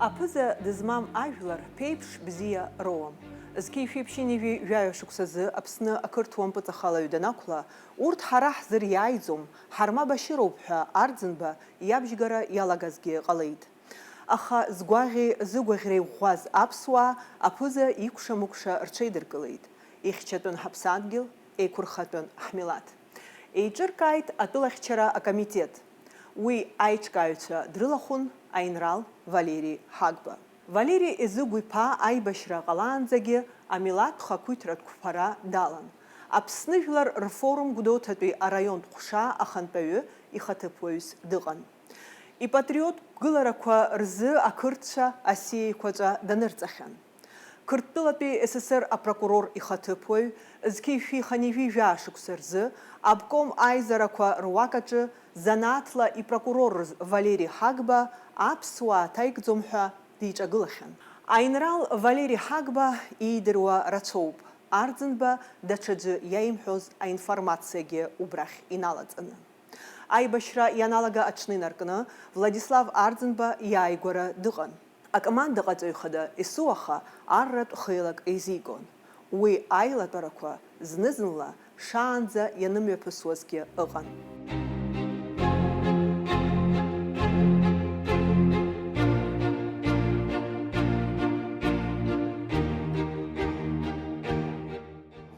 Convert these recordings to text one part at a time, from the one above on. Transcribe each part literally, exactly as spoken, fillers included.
Аԥыза дызмам ажәлар ԥеиԥш бзиа роуам. Зқьи жәшәи ԥшьынҩажәи жәаҩа шықәсазы Аԥсны ақырҭуа мпыҵахалаҩ данақәла, урҭ ҳара ҳзыриааиӡом, ҳармабашьыроуп ҳәа Арӡынба иабжьгара иалагазгьы ҟалеит. Аха згәаӷьи зыгәаӷьреи ӷәӷәаз аԥсуаа аԥыза икәша-мыкәша рҽеидыркылеит, ихьчатәын ҳаԥсадгьыл, еиқәырхатәын ҳмилаҭ. Еиҿыркааит атәылахьчара акомитет. Уи аиҿкааҩцәа дрылахәын аинрал Валери Ҳагба. Валери Езыгә-иԥа аибашьра ҟалаанӡагьы амилаҭтә хақәиҭратә қәԥара далан. Аԥсны жәлар рфорум Гәдоуҭатәи араионтә ҟәша ахантәаҩы ихаҭыԥуаҩс дыҟан. Ипатриоттә гыларақәа рзы ақырҭцәа асиа еиқәаҵәа данырҵахьан. Қырҭтәылатәи С С С Р апрокурор ихаҭыԥуаҩ, зқьи жәшәи хынҩажәи жәаа шықәса рзы обком аизарақәа руак аҿы занааҭла ипрокурорыз Валери Ҳагба аԥсуаа ҭаигӡом ҳәа диҿагылахьан. Аинрал Валери Ҳагба иидыруа рацәоуп, Арӡынба даҽаӡәы иаимҳәоз аинформациагьы убрахь иналаҵаны. Аибашьра ианалага аҽны инаркны Владислав Арӡынба иааигәара дыҟан. Акомандаҟаҵаҩ хада есуаха арратә хеилак еизигон. Уи аилатәарақәа зны-зынла шаанӡа ианымҩаԥысуазгьы ыҟан.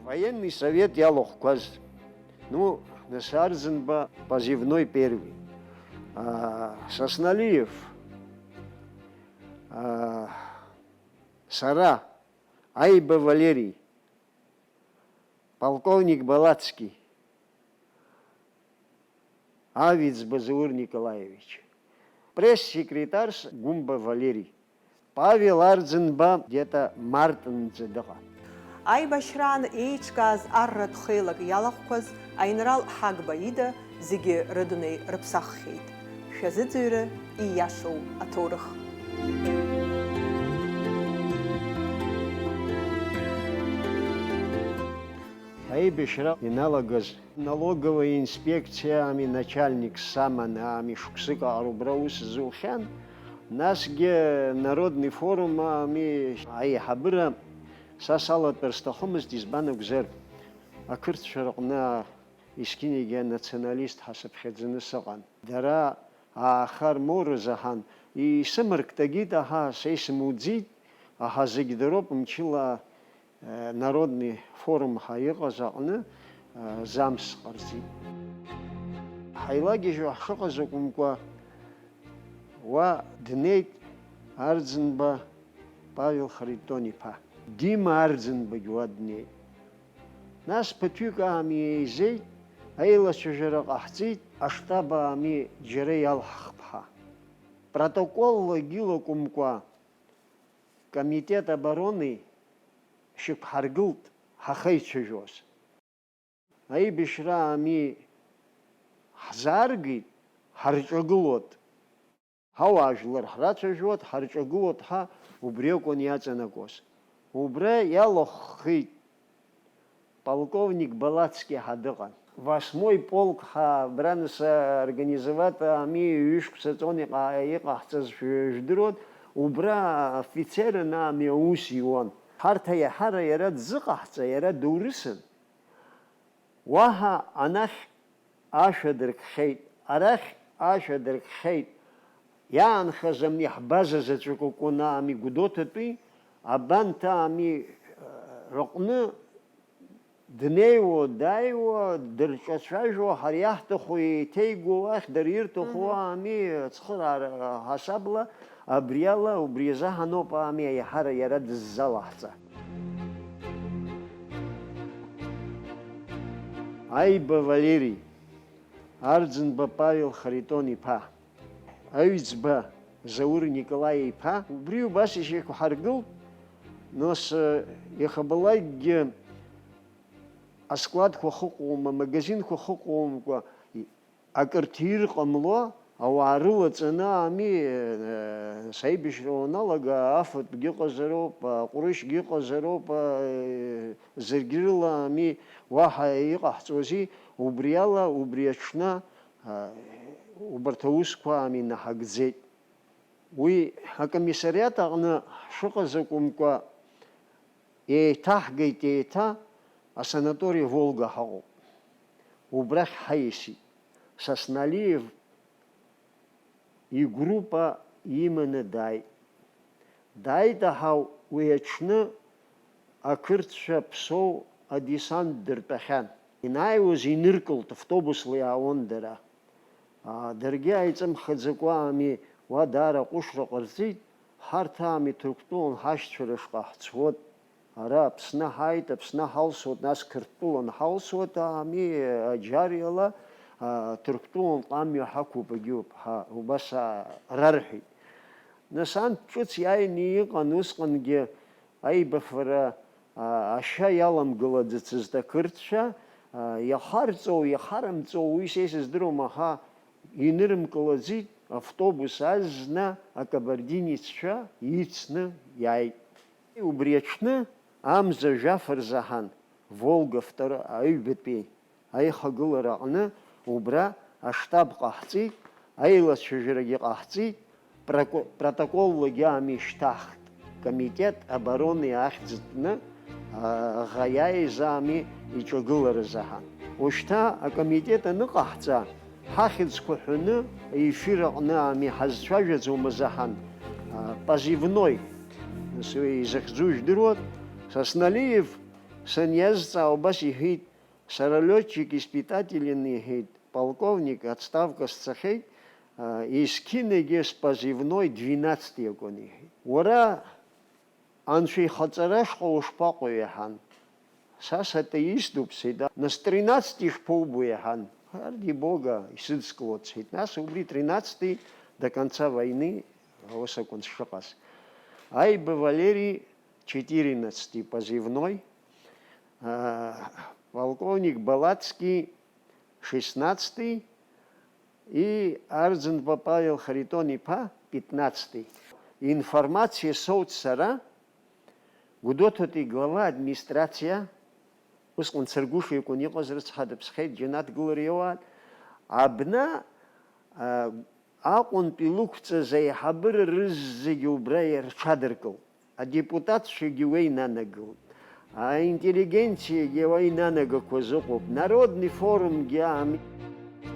Военный совет иалахәқәаз, ну, нас Арӡынба позывной первый. А, Сосналиев, а, сара, Аиба Валерий, полковник Балацкий, Авиӡба Заур Николаевич, пресс-секретарс Гәымба Валери, Павел Арӡынба где-то мартынӡа дыҟан. Аибашьраан еиҿкааз арратә хеилак иалахәқәаз аинрал Ҳагба ида зегьы рыдунеи рыԥсаххьеит. Шәазыӡырҩы ииашоу аҭоурых. Аибашьра иналагаз налоговая инспекциа ами начальникс аманы ами шықәсык аҟара убра аус зухьан, насгьы Народный форум ами аиҳабыра са салатәар сҭахымызт, избан акәзар, ақырҭцәа рҟны есқьынагьы анационалист ҳәа сыԥхьаӡаны сыҟан. Дара ааха рмоуразы аҳан, исымарктагьит, аҳа, са исымуӡеит, аҳа, зегь дароуп, мчыла, э, Народный форум ҳәа иҟаз аҟны, э, замс ҟарҵеит. Ҳаилагьежьуа ҳшыҟаз акәымкәа, уа днеит Арӡынба Павел Харитон-иԥа. Дима Арӡынбагь уа днеит. Нас ԥыҭҩык аами еизеит, аилацәажәара ҟаҳҵеит, аштаб аами џьара иалҳхп ҳәа. Протоколлагьы лакәымкәа, Комитет обороны шьақәҳаргылт ҳахеицәажәоз. Аибашьра аами ҳзааргеит, ҳарҿагылот. Ҳауаажәлар ҳрацәажәуеит, ҳарҿагылоит ҳәа убри акәын иаҵанакуаз. Убра иалахәхеит полковник Балацки ҳәа дыҟан. Восьмой полк ҳәа абра нас организовать ами ҩышықәса ҵон иҟа-, иҟаҳҵаз шәы-, жәдыруан, убра афицерын ами аус иуан. Ҳарҭ аиаҳара иара дзыҟаҳҵа, иара дурысын. Уаҳа анахь ашәа дыркхьеит, арахь ашәа дыркхьеит, иаанхаз ами ҳбаза заҵәык акәын ами Гәдоуҭатәи, абанҭ ами, э, рыҟны днеиуа, дааиуа, дырҿацәажәо, ҳара иаҳҭаху еиҭеигәоу ахь, дара ирҭаху Мгм. ами ацхыраара ҳасабла, абри ала, убри азы ҳаноуп ами аиаҳара иара дыззалаҳҵа. Аиба Валери, Арӡынба Павел Харитон-иԥа, Аҩӡба Заур Николаи-иԥа, убри убас ишьақәҳаргылт, нас, э, иахьабалакгьы аскладқәа хыҟоума, амагазинқәа хыҟоумкәа, акырҭир ҟамло, ауаа рылаҵаны ами, э, саибашьра уаналага, афатәгьы ыҟазароуп, аҟәрышьгьы ыҟазароуп, э, зегь рыла ами, уаҳа иҟаҳҵозеи, убри ала, убри аҽны, э, убарҭ аусқәа ами наҳагӡеит. Уи акомиссариат аҟны ҳшыҟаз акәымкәа, еиҭаҳгеит, еиҭа асанатори Волга ҳаҟоуп. Убрахь ҳаисит. Сасналиев игруппа иманы дааит. Дааит, аха уи аҽны ақырҭцәа Ԥсоу адесант дыртәахьан. Инааиуаз иныркылт, автобусла иаауан дара. Аа, даргьы ааиҵымхаӡакәа ами, уа даара аҟәышра ҟарҵеит, ҳарҭ ами Ҭырқәтәылан ҳашьцәа рышҟа ҳцуеит. Ара Аԥсны ҳааит, Аԥсны ҳалсуеит, нас Қырҭтәылан ҳалсуеит, ами, аџьариала, аа, Ҭырқәтәылан амҩа ҳақәуп, агьоуп, ҳа убас, аа, рарҳәеит. Нас анҭ ҿыц иааины иҟан усҟангьы аибафара, аа, ашьа иаламгылаӡацызт ақырҭцәа, аа, иахарҵоу, иахарымҵоу, уи са исыздыруам, аха инырымкылаӡеит, автобус азна акабардинеццәа ицны иааит. Убри аҽны амза жәаф рзаҳан, Волга второй аҩбатәи аихагылара аҟны убра аштаб ҟаҳҵеит, аилацәажәарагьы ҟаҳҵеит, проко-, протоколлагьы ами шьҭаҳхт, комитет обороны ахьӡ тны, а, аӷа иааиз ами иҿагылара заҳан. Ушьҭа акомитет аныҟаҳҵа, ҳахьӡқәа ҳәаны аефир аҟны ами ҳазцәажәаӡом азаҳан, а, позывной, нас уи изыхьӡу жәдыруа, Сасналиев саниазҵаа убас иҳәеит, сара лётчик-испытателен, иҳәеит, полковник, отставка сцахьеит, а, есқьынагьы спозывной двенадцатый акәын, иҳәеит. Уара Анцәа ихаҵара ашҟа ушԥаҟоу, иҳәан. Са сатеиступ, сҳәеит, нас тринадцатый ишԥоубо, иҳәан. Ради Бога, исыдскылоит, сҳәеит. Нас убри тринадцатый до конца войны ус акәын сшыҟаз. Аиба Валерий четырнадцатый позывной, а, полковник Балацкий шестнадцатый и Арӡынба Павел Харитон-иԥа пятнадцатый. Информациа соуит сара, Гәдоуҭатәи глава администрациа, усҟан Царгәыш икәын иҟаз, рыцҳа дыԥсхьеит, џьанаҭ гылар иоуан, абна, а, Аҟәантә илықәҵаз аиҳабыра рызегьы убра ирҽадыркылт. Адепутатцәагьы уа инанагылт. Аинтеллигенциагьы уа инанагақәаз ыҟоуп. Народный форумгьы аами.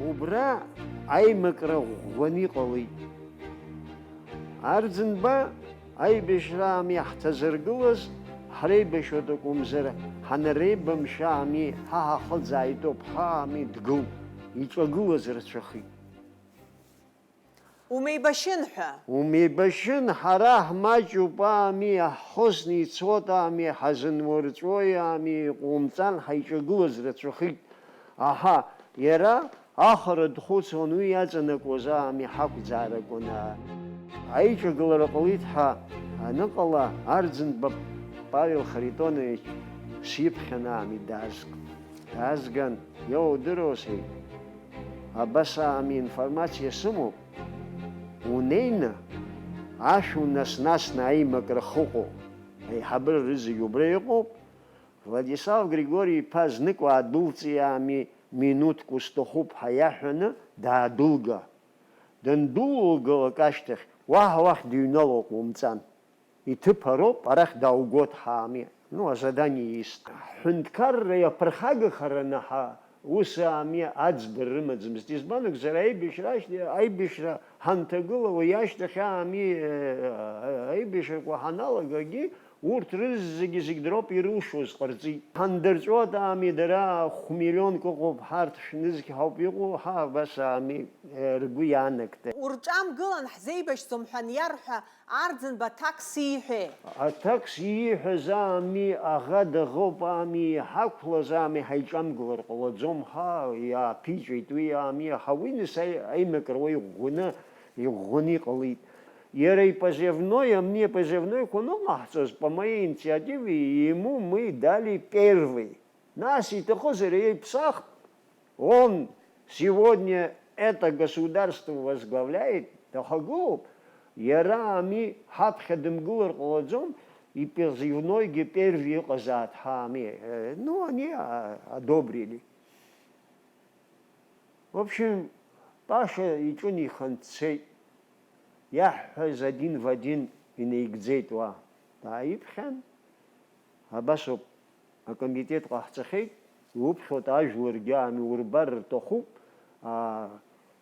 Убра аимакра ӷәӷәаны иҟалеит. Арӡынба аибашьра аами ҳҭазыргылаз, ҳреибашьуеит акәымзар, ҳанреибамшәа аами, ҳа ҳахыӡааитоуп, ҳа аами дгылт. Иҿагылаз рацәахеит. Умеибашьын ҳәа. Умеибашьын, ҳара ҳмаҷуп ами, ҳхысны ицот ами, ҳазынурҵәои ами, иҟоумҵан, ҳаиҿагылаз рацәахеит. Аҳа, иара ахара дхәыцуан, уи иаҵанакуаз ами, ҳақәӡааракәын. Аиҿагылара ҟалеит ҳәа аныҟала, Арӡынба Павел Харитонович сиԥхьан ами даазгт. Даазган, иоудыруазеи? Абас аами информациа сымоуп, унеины, ашә унас-насны аимакра хыҟоу аиҳабыра рызегь убра иҟоуп, Владислав Григори-иԥа знык уаадәылҵи аами, минуҭк усҭахуп ҳәа иаҳәаны даадәылга. Дандәылылгалак ашьҭахь, уаҳа уахь дыҩналар ҟоумҵан. Иҭыԥ ароуп, арахь дааугот ҳәа ами, ну, азадание ист. Ҳҳәынҭқарра иаԥырхагахараны ҳа ус ами аӡбара рымаӡамызт. Избан акәзар, аибашьра ашьҭ-, аибашьра ҳанҭагыла, уи ашьҭахь ами, э, аибашьрақәа ҳаналагагьы, урҭ рызегьы зегь дроуп ирылшоз ҟарҵеит. Ҳандырҵәот ами, дара хә-миллионк ыҟоуп, ҳарҭ шә-нызқь ҳауп иҟоу, ҳа абас ами, э, ргәы иаанагт. Урҿамгылан, ҳзеибашьӡом ҳәа аниарҳәа, Арӡынба аҭакс ииҳәеи? Аҭакс ииҳәаз аами, аӷа даӷоуп аами, иҳақәлаз аами, ҳаиҿамгылар ҟалаӡом, ҳа, иааԥиҵәеит уи аами, аха уи нас аи-, аимакра уа иӷәӷәаны, иӷәӷәаны иҟалеит. Иара ипозывной, амни апозывнойқәа аныҟаҳҵоз, по моей инициативе, ему мы дали первый. Нас иҭахызар еиԥсахт, он сегодня это государство возглавляет, дахагылоуп, иара ами ҳаԥхьа дымгылар ҟалаӡом, ипозывнойгьы первый ыҟазааит ҳәа ами, э, ну, они, а, одобрили. В общем, Паша иҿынеихан дцеит. Иаҳҳәаз один в один инеигӡеит уа. Дааиԥхьан, абасоуп, акомитет ҟаҳҵахьеит, иуԥхьоит ажәларгьы ами, урбар рҭахуп, аа,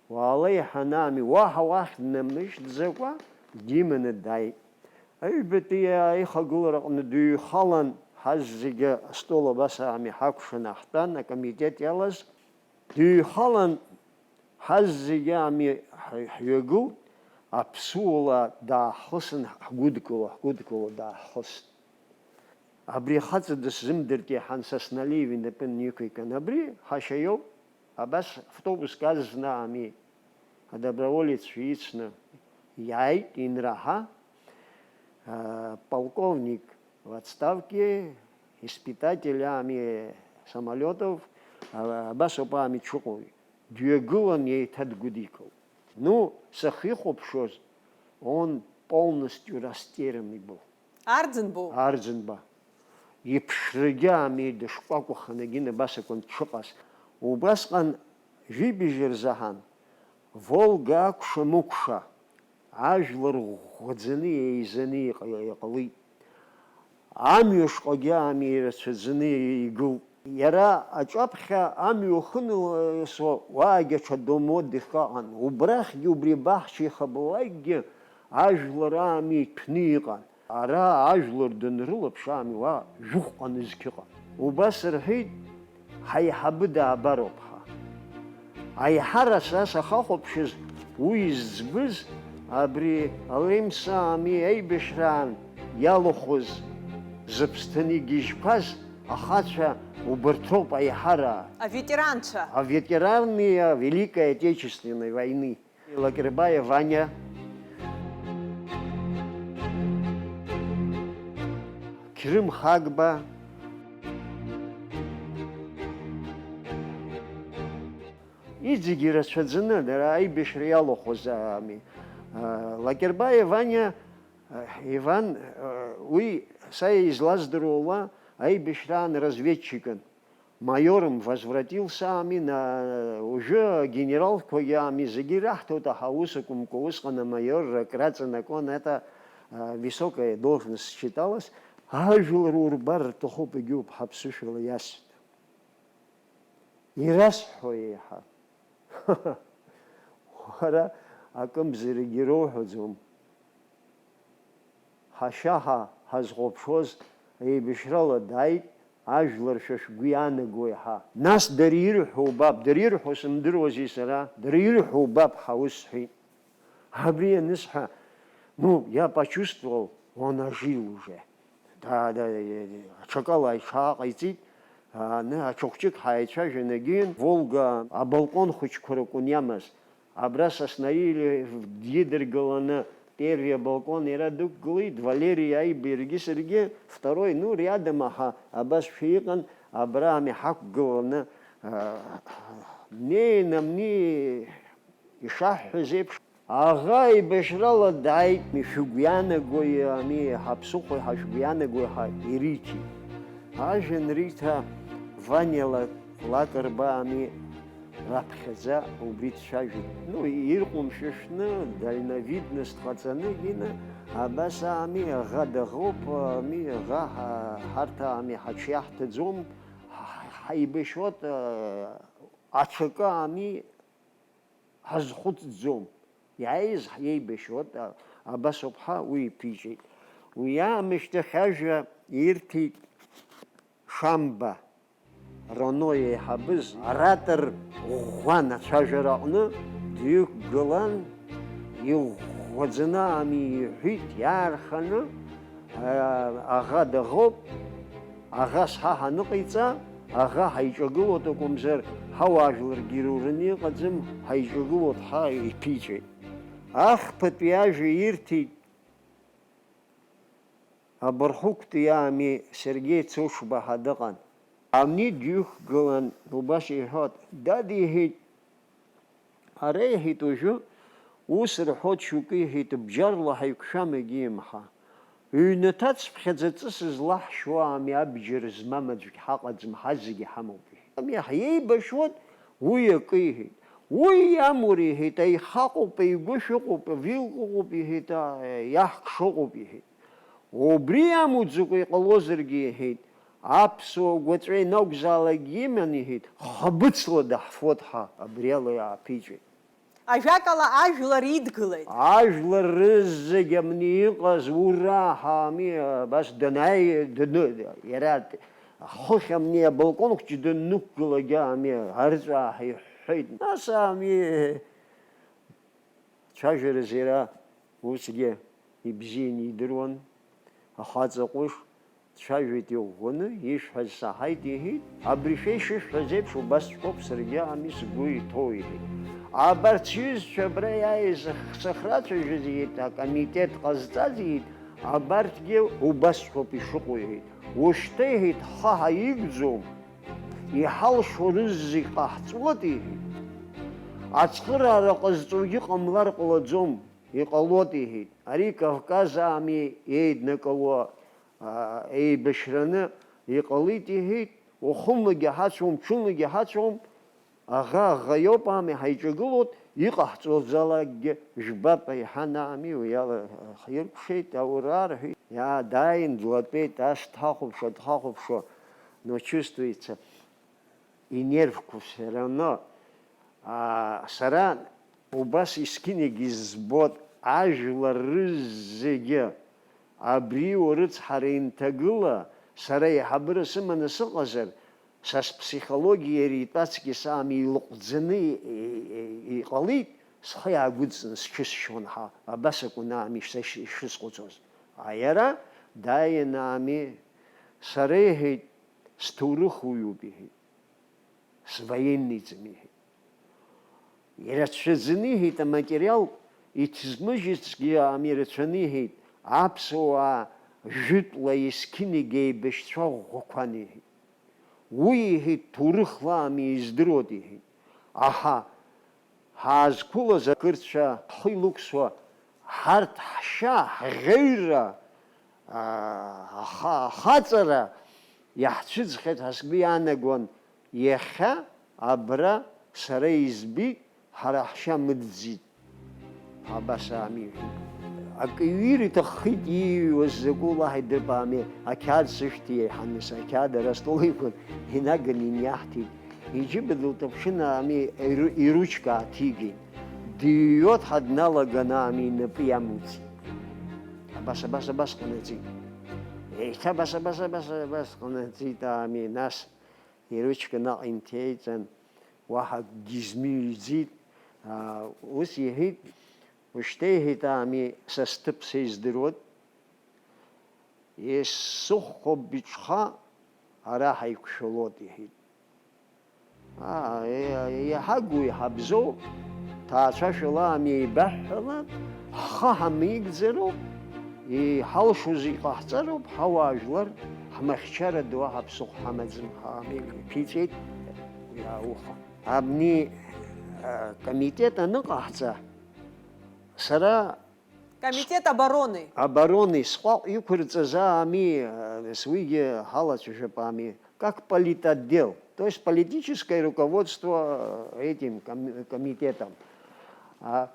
уаала иҳаны ами, уаҳа уахь днамышьҭӡакәа диманы дааит. Аҩбатәи аихагылараҟны дыҩхалан, ҳаззегьы астол абас ами ҳакәшаны ҳтәан, акомитет иалаз. Дыҩхалан, ҳаззегьы ами ҳ-, ҳҩагылт, аԥсуала дааҳхысын, ҳгәыдкыло, ҳгәыдкыло дааҳхыст. Абри ахаҵа дысзымдырт, иаҳан Сасналиев инапы нықәикын. Абри ҳашьа иоуп, абас автобуск азна ами, адоброволеццәа ицны иааит, инраҳа, а, полковник в отставке, испытатель ами самолетов, а, абас ауп ами дшыҟоу. Дҩагылан, еиҭа дгәыдикылт. Ну, сахьихәаԥшуаз, он полностью растерянный был. Арӡынбоу? Арӡынба. Иԥшрагьы ами дышкәакәаханы, егьин абас акәын дшыҟаз. Убасҟан жәибжь рзаҳан, Волга акәша-мыкәша, ажәлар ӷәӷәаӡаны, еизаны иҟ-, иҟалеит. Амҩа шҟагьы ами ирацәаӡаны игылт. Иара аҿаԥхьа амҩа уахынласуа, уаагьы аҽа дом отдыха ыҟан. Убрахьгьы, убри абаҳча ихабалакгьы ажәлар ами иҭәны иҟан. Ара ажәлар данрылаԥш ами уа жәохәҟа нызқь ыҟан. Убас рҳәеит, ҳаиҳабы даабароуп ҳа. Аиҳара са сахахәаԥшыз, уи зӡбыз, абри Алемсаами аибашьраан иалахәыз, зыԥсҭаны игьежьқәаз ахацәа убарҭ роуп аиҳараа. Аветеранцәа. А ветераны Великой Отечественной войны. Лакербаиа Ваниа. Қьрым Хагба. Иҵегьы ирацәаӡаны, дара аибашьра иалахәыз, ами, а, Лакербаиа Ваниа, а, Иван, а, уи са излаздыруа ала аибашьраан разведчикын. Майором возвратился ами, на, уажәы агенералқәагьы ами, зегьы ираҳҭоит, аха ус акәымкәа, усҟан амаиорра акраҵанакуан, это, а, высокая должность считалась, ажәлар урбар рҭахуп, егьиуп, ҳаԥсышәала иасҳәап. Ирасҳәо еиҳа. Уара акымзаракгьы роуҳәаӡом. Ҳашьа ҳа ҳазхәаԥшуаз еибашьрала дааит, ажәлар шәа шәгәы иаанагои ҳа. Нас дара ирҳәо убап, дара ирҳәо сымдыруази сара, дара ирҳәо убап ҳа ус сҳәеит. Абри анысҳәа, ну, я почувствовал, он ожил уже. Да, да, аҽакала аиҽааҟаиҵеит, аны аҽыхәҷык ҳаицәажәан егьин, Волга абалкон хәыҷқәа ракәын иамаз. Абра Саснаили дидыргыланы первый абалкон иара дықәгылеит, Валери Аиба иаргьы саргьы, второй, ну, рядом аҳа, абасшәа иҟан, абра ами ҳақәгыланы, а, неин амни ишаҳҳәаз еиԥш, аӷа еибашьрала дааит, ишәыгәианагои ами, ҳаԥсыхәои ҳашәгәианагои ҳәа ириҭеит. Ажәа анриҭа, Ваниа Ла-, Лакрба ами раԥхьаӡа убри дцәажәеит. Ну, ирҟәымшәышәны, дальновидность ҟаҵаны, Гина, абас ами, аӷа даӷоуп, ами, аӷа ҳа-, ҳарҭ ами, ҳаҽиаҳҭаӡом, ҳ-, ҳаибашьуеит, а, аҽакы ами, ҳазхәыцӡом. Иааиз ҳиеибашьуеит, а-, абас ауп ҳәа уи иԥиҵәеит. Уи аамышьҭахь ажәа ирҭеит Шамба, Рано еиҳабыз, оратор ӷәӷәан ацәажәара аҟны дҩықәгылан, иӷәӷәаӡаны ами иҳәит, иаарханы, а-, аӷа даӷоуп, аӷа сҳа ҳаныҟаиҵа, аӷа ҳаиҿагылоит акәымзар, ҳауаажәларгьы ирураны иҟаӡам, ҳаиҿагылоит ҳәа иԥиҵәеит. Ахԥатәи ажәа ирҭеит абархәыктәи ами Сергеи Цушба ҳәа дыҟан. Амни дҩықәгылан, убас иҳәот, дад, иҳәеит, ара, иҳәеит, уажәы ус рҳәоит, шьоукы, иҳәеит, бџьарла ҳаиқәшәам егьимҳа. Ҩнаҭацыԥхьаӡа ҵыс злаҳшьуа ами, абџьар змам аӡәгь ҳаҟаӡам, ҳазегьы ҳамоуп, иҳәеит. Ами ҳиеибашьуан, уи акы, иҳәеит. Уи иамур, иҳәеит, аихаҟоуп, аигәышә ыҟоуп, авилк ыҟоуп, иҳәеит, а, иаҳк шыҟоуп, иҳәеит. Убри иамуӡакәа иҟалозаргьы, иҳәеит, аԥсуа гәаҵәа ианакәзаалакгьы иман, иҳәеит, хабыцла даҳфоит ҳәа абриала иааԥиҵәеит. Ажәакала, ажәлар идгылеит. Ажәлар рызегь амни иҟаз, ура ҳәа ами, абас данааи, даны, иара хыхь амни абалкон хәҷы даннықәгылак ами, арҵәааҳәа иҳәҳәеит. Нас ами, цәажәараз иара усгьы ибзианы идыруан, ахаҵа ҟәыш. Дцәажәеит иӷәӷәаны, ишәҳәаз саҳаит, иҳәеит, абри шәа ишышәҳәаз еиԥш убасҵәҟьоуп саргьы ами сгәы иҭоу, иҳәеит. Абарҭ сҩызцәа абра иааиз сахрацәажәаз, иҳәеит, акомитет ҟазҵаз, иҳәеит, абарҭгьы убасҵәҟьоуп ишыҟоу, иҳәеит. Ушьҭа, иҳәеит, ҳхы ҳаигӡом, иҳалшо рызегь ҟаҳҵоит, иҳәеит. Ацхыраара ҟазҵогьы ҟамлар ҟалаӡом, иҟалоит, иҳәеит. Ари Кавказ ами еиднакыло, аа, еибашьраны иҟалеит, иҳәеит, уахынлагьы ҳацәом, ҽынлагьы ҳацәом, аӷа аӷа иоуп, ами, ҳаиҿагылоит, иҟаҳҵозалакгьы жәбап, иҳәан, ами, уи ала ҳиркәшеит, аура рҳәеит, иаа, дааин, длатәеит, ас дҳахәаԥшуа, дҳахәаԥшуа, но чувствуется, инервқәа все равно, аа, сара убас есқьынагь избоит, ажәлар рызегьы абри урыцҳара инҭагыла, сара еиҳабыра сыманы сыҟазар, са спсихологиа иара итәацгьы саами илыҟәӡаны и-, и-, и-, иҟалеит, схы иаагәыдҵаны сҽысшьуан ҳәа, абас акәын аами са ишысҟәыҵуаз. А иара дааин аами, сара, иҳәеит, сҭоурыхуаҩуп, иҳәеит. Своенныйӡам, иҳәеит. Ирацәаӡаны, иҳәеит, аматериал иҭзмыжьызгьы ами ирацәаны, иҳәеит, аԥсуаа жәытәла есқьынагь еибашьцәа ӷәӷәақәан, иҳәеит. Уи, иҳәеит, ҭоурыхла ами издыруеит, иҳәеит. Аҳа, ҳаазқәылаз ақырҭцәа ҳхы илықәсуа, ҳарҭ ҳшьа, ҳӷьеҩра, аа, аха-, ахаҵара иаҳцәыӡхьеит ҳәа сгәы иаанагон, иахьа абра сара избеит, ҳара ҳшьа мыӡӡеит. Абас аами иҳәеит. Акы иҩыр иҭаххеит ииҩуаз закәу, уаҳа идырп аами, ақьаад сышәҭ иеиҳаны, са ақьаад ара астол иқәын, инаганы иниаҳҭеит. Иџьыба дылҭаԥшын аами, иру-, иручка ааҭигеит. Дыҩуа дналаган аами инапы иамуӡеит. Абас, абас, абас ҟанаҵеит. Еиҭа абас, абас, абас, абас ҟанаҵеит аами, нас иручка наҟ инҭеиҵан, уаҳа акгьы измыҩӡеит. Аа, ус иҳәеит, ушьҭа иҳәеит аами, са сҭыԥ са издыруеит. Исыхәо быҽха ара ҳаиқәшәалоит, иҳәеит. Аа, е-, иаҳагу иҳабзоу, ҭаацәашәала ами еибаҳҳәалап, ҳхы ҳамеигӡароуп, иҳалшоз иҟаҳҵароуп, ҳауаажәлар, ҳмахьчара ду аҳа ԥсыхәа ҳамаӡам, ҳа-, ами, иԥиҵәеит, иаауха. Абни, а, комитет аныҟаҳҵа, сара Комитет обороны. Обороны сҟәаҟә иқәырҵаз аами, нас уигьы ҳалацәажәап аами, как политотдел, то есть политическое руководство этим ком-, комитетом. А,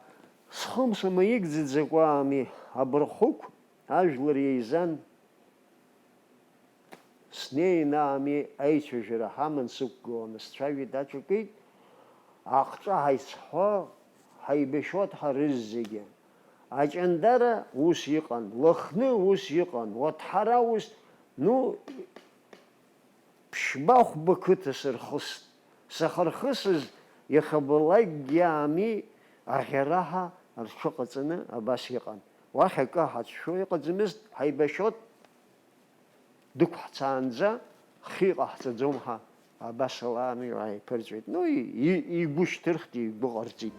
схымса маигӡаӡакәа аами, абырхәықә ажәлар еизан. Снеин аами, аицәажәара ҳаман сықәгыланы сцәажәеит, аҿакит, аҟҿа ҳаицҳо, ҳаибашьуа дҳарыз зегьы. Аҷандара ус иҟан, Лыхны ус иҟан, Уаҭҳара ус, ну, ԥшьба-хәба қыҭа сырхыст. Сахьырхысыз иахьабалакгьы аами, аӷьараҳа рҽыҟаҵаны абас иҟан. Уахь акы ҳацәшәо иҟаӡамызт, ҳаибашьуа дықәҳцаанӡа хы иҟаҳҵаӡом ҳәа абас ала амҩа ааиԥырҵәеит. Ну, и-, и-, игәышьҭырхт, игәы ҟарҵеит.